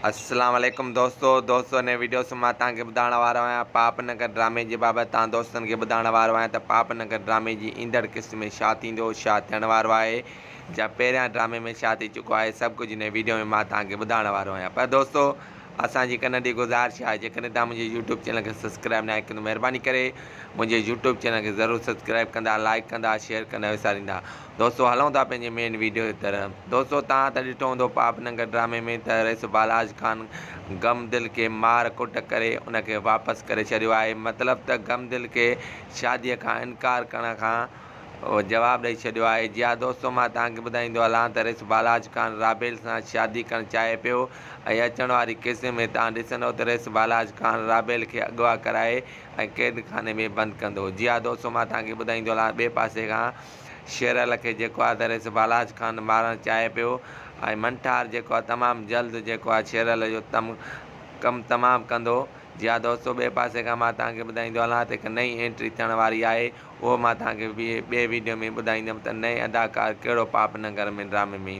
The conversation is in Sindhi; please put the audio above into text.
اسلام عليڪم دوستو دوستو هن ويڊيو سان مان توهان کي ٻڌائڻ وارو آهيان پاپ نگر ڊرامي جي بابت توهان دوستن کي ٻڌائڻ وارو آهيان ته پاپ نگر ڊرامي جي ايندڙ قسط ۾ ڇا ٿيندو ڇا ٿيڻ وارو آهي جا پهريان ڊرامي ۾ ڇا ٿي چڪو آهي سڀ ڪجهه هن ويڊيو ۾ مان توهان کي ٻڌائڻ وارو آهيان پر دوستو اسان جي هڪ ننڍي گذارش آهي جيڪڏهن توهان منهنجي يوٽيوب چينل کي سبسڪرائب ناهي ڪيو ته مهرباني ڪري منهنجي يوٽيوب چينل کي ضرور سبسڪرائب ڪندا لائڪ ڪندا شيئر ڪندا وساريندا دوستو هلون ٿا پنهنجي مين ويڊيو جي طرف دوستو توهان ته ڏٺو هوندو پاپ ننگر ڊرامي ۾ ته رئيس بالاچ خان غم دل کي مار ڪٽ ڪري ان کي واپس ڪري ڇڏيو آهي مطلب ته غم دل کي شادي کان انڪار ڪرڻ کان جواب ڏئي ڇڏيو آهي جي ها دوستو مان توهان کي ٻڌائيندو هلان ته رئيس بالاچ خان رابيل سان شادي ڪرڻ چاهي پيو ۽ اچڻ واري قسط ۾ توهان ڏسندو ته رئيس بالاچ خان رابيل کي اغوا ڪرائي ۽ قيد خاني ۾ بند ڪندو. جي ها دوستو مان توهان کي ٻڌائيندو هلان ٻئي پاسي کان شيرل کي جيڪو آهي ته رئيس بالاچ خان مارڻ چاهي پيو ۽ منٺار جيڪو آهي تمام جلد جيڪو آهي شيرل جو تم ڪم تمام ڪندو. جي ها دوستو ٻئي پاسي کان مان توهان کي ٻڌائيندو هلان ته هڪ نئين انٽري ٿيڻ واري آهي اهو مان توهان کي ٻئي ويڊيو ۾ ٻڌائيندم ته نئين اداڪار ڪهڙو پاپ ننگر ۾ ڊرامي ۾ ايندو.